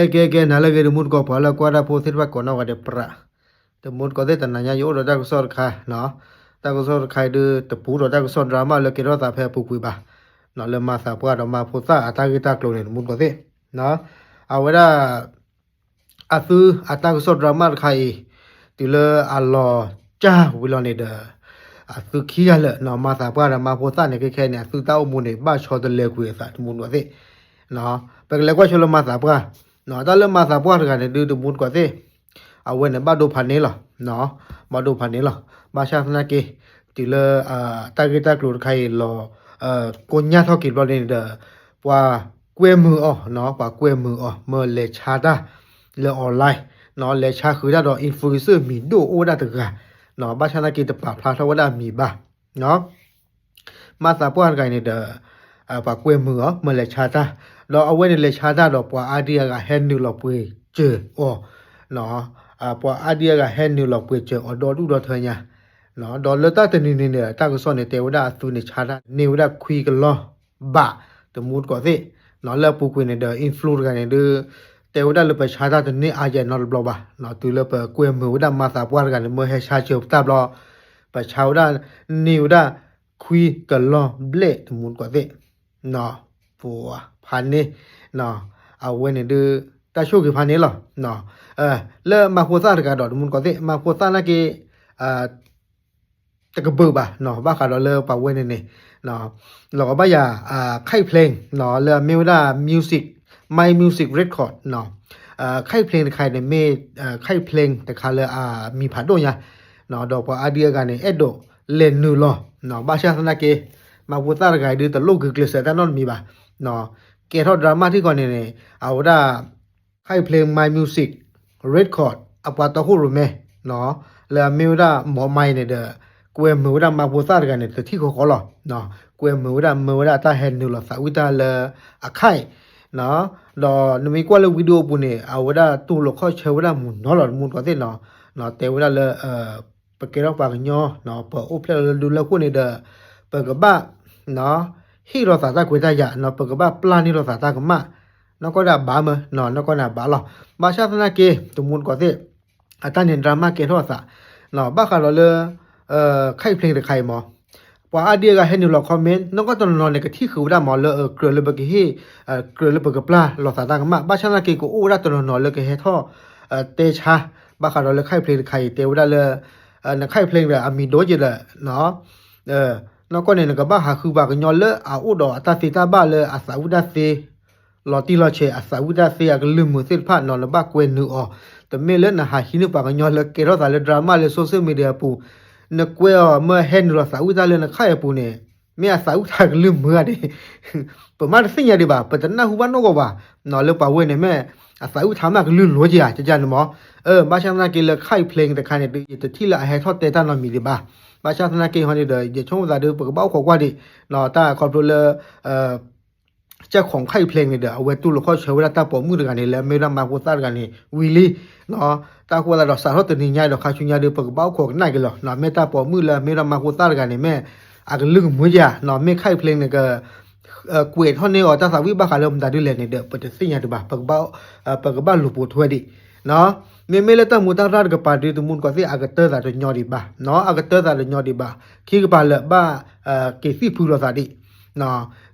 ကဲ ကဲ ကဲ နၤလၢအဂ့ၤ တမူတကိး ပှၤလၢကွၢ်တၢ်ဖိသ့ၣ်တဖၣ်ကိးနီၢ်ဂၤဒဲး ပြး တမူတကိးသ့ၣ် တနၤညါယအိၣ်ဒီးတၢ်ကစီၣ်တခါနီၤ, တၢ်ကစီၣ်တခါအံၤဒုး တပူၤဒီးတၢ်ကစီၣ် drama လၢကဲထီၣ်သးဖဲအပူၤကွံာ်ဘၣ်, လၢမၤသးပှၢ်ဒီးမၤဖိသၣ်အတၢ်ဂ့ၢ်တၢ်ကျိၤန့ၣ် တမူတကိးသ့ၣ်, အဝဲဒၣ် အသုအတၢ်ကစီၣ် drama တခါအံၤ တုၤလၢအလီၤစၢ်ဝံၤလီၤန့ၣ်ဒီး အသုခံဂၤလၢာ်နီၤ မၤသးပှၢ်ဒီးမၤဖိသၣ်န့ၣ် ခဲခဲန့ၣ် အသုတၢ်အိၣ်မူန့ၣ် ဘၣ်ဆီတလဲကွံာ်အသး တမူတကိးသ့ၣ်, ပကလဲၤကွၢ်ဆိလၢမၤသးပှၢ်, တၢ်လၢမၤသးပှၢ်တဂၤန့ၣ်ဒုး တမူတကိးသ့ၣ်, အဝဲန့ၣ်ဘၣ်ဒိဖးန့ၣ်လီၤ, ဘၣ်ဒိဖးန့ၣ်လီၤ, ဘၣ်ဆၣ်သနာ်က့ တုၤလၢ တၢ်ဂ့ၢ်တၢ်ကျိၤတခါအံၤလီၤ ကိညၢ်ထီၣ်က့ၤဘျီန့ၣ်ဒီး ပှၤကွဲမုာ်အီၤ, ပှၤကွဲမုာ်အီၤ မၢလဲၤဆါတၢ်လၢ online နီၤ လဲၤဆါဃုာ်တၢ်ဒီး influencer မံၤဒိၣ်အိၣ်ဝဲဒၣ်တဂၤ, ဘၣ်ဆၣ်သနာ်က့ တပာ်ဖျါထီၣ်ဝဲဒၣ်အမံၤဘၣ် မၤသးပှၢ်တဂၤန့ၣ်ဒီး ပှၤကွဲမုာ်အီၤ မၢလဲၤဆါတၢ်, ဒီးအဝဲန့ၣ်လဲၤဆါတၢ်ဒီး ပှၤအါဒံအါဂၤဟဲနုာ်လီၤပှ့ၤစၢၤအီၤ, ပှၤအါဒံအါဂၤဟဲနုာ်လီၤပှ့ၤစၢၤအီၤ ဒီဒူၣ်ဒီထၢညါ, ဒီးလၢတၢ်တနံၤန့ၣ်န့ၣ် တၢ်ကစီၣ်န့ၣ် တဲဝဲဒၣ်အသုန့ၣ် ဆါတၢ်န့ၢ်ဝဲဒၣ်ခွံကလီၢ်ဘး တမူတကိးသ့ၣ်, လၢအပူၤကွံာ်န့ၣ်ဒီး influ တဂၤန့ၣ်ဒုး တဲဝဲဒၣ်လၢပဆါတၢ်တန့ၢ်အါယဲနီတဘျီဘၣ်, တုၤလၢပကွဲမုာ်ဝဲဒၣ်မၤသးပှၢ်တဂၤန့ၣ် မၢဟဲဆါစၢၤပတၢ်ဘျီ, ပဆါဝဲဒၣ်န့ၢ်ဝဲဒၣ်ခွံကလီၢ်ဘျဲၣ် တမူတကိးသ့ၣ်, ပဖးန့ၢ် အဝဲန့ၣ်ဒုး တၢ်ဆိၣ်ဂ့ၤဖးန့ၣ်လီၤ. လၢမၤဖိသၣ်တဂၤဒီး တမူတကိးသ့ၣ် မၤဖိသၣ်နာ်က့ တကဘုးဘၣ် ဘၣ်ဃးဒီးလၢပှၤဝဲန့ၣ်န့ၣ် လီၤကဘၣ်ယၤ ค่ายเพลง လၢအမ့ၢ်ဝဲဒၣ် music, My Music Record, ค่ายเพลง တခါအံၤန့ၣ် မ့ၢ် ค่ายเพลง တခါလၢအမံၤဖးဒိၣ်ညါ ဒီးပှၤအါဒံအါဂၤန့ၣ် အဲၣ်ဒိးလဲၤနုာ်လီၤ, ဘၣ်ဆၣ်သနာ်က့ မၤဖိသၣ်တဂၤအံၤဒုး တလိၣ်ဂုာ်ကျဲးစၢးတၢ်နီတမံၤဘၣ်, ကဲထီၣ် drama ထံၣ်ကီးန့ၣ်န့ၣ် အဝဲဒၣ် ค่ายเพลง My Music Record အပှၤတီခိၣ်ရိၣ်မဲ လၢအမ့ၢ်ဝဲဒၣ် မီၤမၤအံၤန့ၣ်ဒီး ကွဲမုာ်ဝဲဒၣ်မၤဖိသၣ်တဂၤန့ၣ် တထံၣ်ဃီဃီလီၤ. ကွဲမုာ်ဝဲဒၣ် မၢဝဲဒၣ်တၢ်ဟဲနုာ်လီၤသးဝံၣ်တၢ်လၢအ ค่าย ဒီးနမ့ၢ်ကွၢ်လၢ video အပူၤန့ၣ် အဝဲဒၣ်တူၢ်လိာ်ခီၣ်ဆၢဝဲဒၣ်မုၢ်နီၤလီၤ တမူတကိးသ့ၣ်နီၤ, တဲဝဲဒၣ်လၢ ပကဲထီၣ်ပှၤကညီ ပအိၣ်ဖျဲၣ်လီၤလၢဒူလၢခိၣ်န့ၣ်ဒီး ပကဘၣ် ဟ့ၣ်လီၤသးတၢ်ခွဲးတၢ်ယာ် ပကဘၣ်ပျၢ်န့ၢ်လီၤသးတၢ်ကမၣ်, နီၢ်ကီၢ်န့ၣ်အဘၣ်မး နီၢ်ကီၢ်န့ၣ်အဘၣ်လီၤ. ဘၣ်ဆၣ်သနာ်က့ တမူတကိးသ့ၣ် အတၢ်န့ၣ် drama ကဲထီၣ်အသး ဘၣ်ဃးဒီးလၢ ค่ายเพลง တခါအံၤမး ပှၤအါဒံအါဂၤဟဲနုာ်လီၤ comment နီၢ်ကီၢ်တနီၤနီၤန့ၣ် ကထံၣ်ဃုာ်ဝဲဒၣ်မးလၢ ကြၢးလၢပကဟ့ၣ် ကြၢးလၢပကပျၢ်လီၤသးတၢ်ကမၣ်, ဘၣ်ဆၣ်သနာ်က့ ကအိၣ်ဝဲဒၣ်တနီၤနီၤလၢကဟဲထီၣ် တဲဆါ ဘၣ်ဃးဒီးလၢ ค่ายเพลง တခါအံၤ တဲဝဲဒၣ်လၢ န ค่ายเพลง ဒီးအမံၤဒိၣ်က့ၤဒီး နီၢ်ကီၢ်န့ၣ် နကဘၣ်ဟးဃုပှၤကညီလၢအအိၣ်ဒီးအတၢ်သ့တၢ်ဘၣ်လၢအသးဝံၣ်တၢ်သ့ လီၤတံၢ်လီၤဆဲး အသးဝံၣ်တၢ်သ့အကလုၢ်မုာ်သ့ၣ်တဖၣ်နီၤ နဘၣ်ကွဲနုာ်အီၤ, တမ့ၢ်လၢနဟးဟံးန့ၢ်ပှၤကညီလၢကဲထီၣ်သးလၢ drama လၢ social media အပူၤ, နကွဲအီၤမၢဟဲနုာ်လီၤသးဝံၣ်တၢ်လၢန ค่าย အပူၤန့ၣ် မ့ၢ်အသးဝံၣ်တၢ်ကလုၢ်မုာ်ဧါဒံး ပမ့ၢ်တသ့ၣ်ညါဒံးဘၣ် ပတနၢ်ဟူဘၣ်နီၢ်ဂီၤဘၣ်, လၢပှၤဝဲန့ၣ်မ့ၢ် အသးဝံၣ်ထါမးကလုၢ်လိၤက့ၤဧါ ကကန့ၣ်မး, ဘၣ်ဆၣ်သနာ်က့လၢ ค่ายเพลง တခါန့ၣ်ဒီး ယတထံၣ်လၢအဟဲထီၣ်တဲတၢ်နီတမံၤဒံးဘၣ်, ဘၣ်ဆၣ်သနာ်က့ဟီန့ၣ်ဒီး ယဆိကမိၣ်သးဒီး ပကဘၣ်အိၣ်ခိးကွၢ်ဒံး တၢ်ခီဖျိလၢ ကၠဲၣ်ခွီး ค่ายเพลง န့ၣ်ဒီး အဝဲတူၢ်လိာ်ခီၣ်ဆၢဝဲဒၣ်တၢ်ပိာ်မုၣ်တဂၤန့ၣ် လၢအမ့ၢ်ဝဲဒၣ်မၤဖိသၣ်တဂၤန့ၣ် ဝံၤလံ, တၢ်ဃိသးဒီးစးထီၣ်တနံၤညါဒီး ခါဆူညါဒီး ပကဘၣ်အိၣ်ခိးကနၣ်က့ၤလီၤ, မ့ၢ်တၢ်ပိာ်မုၣ်လၢအမ့ၢ်ဝဲဒၣ်မၤဖိသၣ်တဂၤန့ၣ် မ့ၢ်အကလုၢ်ကမုာ်ဧါ, မ့ၢ် ค่ายเพลง န့ၣ်က ကွဲးထီၣ်န့ၢ်အီၤတၢ်သးဝံၣ်ဘၣ်ဃးလၢမတၤဒ်လဲၣ်န့ၣ်ဒီး ပတသ့ၣ်ညါဒံးဘၣ်, ပကဘၣ်လူၤပိာ်ထွဲဒံး, မ့မ့ၢ်လၢတၢ်မူတၢ်ရၢ်တကပၤဒီး တမူတကိးသ့ၣ် အကတၢၢ်သးတညီဒံးဘၣ်, အကတၢၢ်သးတညီဒံးဘၣ်, ခံကပၤလၢာ်ဘၣ် က့ၤသံၣ်ဖုလီၤသးဒံး,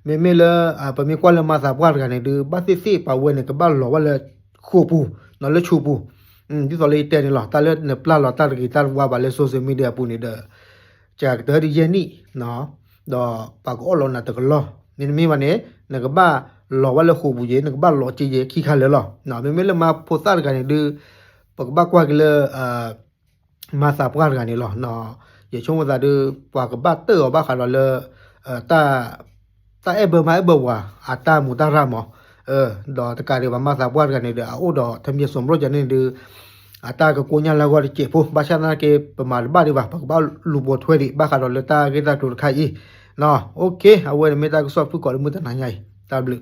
မ့မ့ၢ်လၢ ပမ့ၢ်ကွၢ်လၢမၤသးပှၢ်တဂၤန့ၣ်ဒီး ဘၣ်သ့ၣ်သ့ၣ်ပှၤဝဲန့ၣ် ကဘၣ်လီၤဝဲလၢဃိာ်ပူၤ လၢဆူးပူၤ, ဒ်သိးလၢယတဲန့ၣ်လီၤ တၢ်လၢနပျၢ်လီၤတၢ်တဂ့ၤတၢ်တဝါဘၣ်လၢ social media အပူၤန့ၣ်ဒီး ကကတၢၢ်ဒ်ယဲၢ်နံၣ် ဒီးပှၤကအိၣ်လီၤနၤတကလီၢ်, မ့တမ့ၢ်ဘၣ်န့ၣ် နကဘၣ်လီၤဝဲလၢဃိာ်ပူၤယဲၢ် နကဘၣ်လီၤက့ယဲၢ် ခံခါလၢာ်လီၤ, မ့မ့ၢ်လၢမၤဖိသၣ်တဂၤန့ၣ်ဒီး ပကဘၣ်ကွၢ်က့ၤလၢ မၤသးပှၢ်တဂၤန့ၣ်လီၤ, ယဆိကမိၣ်သးဒီး ပှၤကဘၣ်တၢၢ်အီၤဘၣ်ဃးဒီးလၢ တၢ်အဲၣ်ဘၢမါအဲၣ်ဘၢပှၤ အတၢ်မူတၢ်ရၢ်မး, ဒီးတကးဒံးဘၣ်မၤသးပှၢ်တဂၤန့ၣ်ဒီး အအိၣ်ဒီး ทะเบียนสมรส န့ၣ်ဒီး အတၢ်ကကိညၢ်လၢအဂီၢ်တစဲးဖိ, ဘၣ်ဆၣ်သနာ်က့ ပမၤတဘၣ်ဒံးဘၣ် ပကဘၣ်လူၤပိာ်ထွဲဒံး ဘၣ်ဃးဒီးလၢတၢ်ဂ့ၢ်တၢ်ကျိၤတခါအံၤ, အဝဲန့ၣ်မ့ၢ်တၢ်ကစီၣ်ဖုၣ်ကိာ်လၢမုၢ်တနၤညါအံၤ တၢ်ဘျုး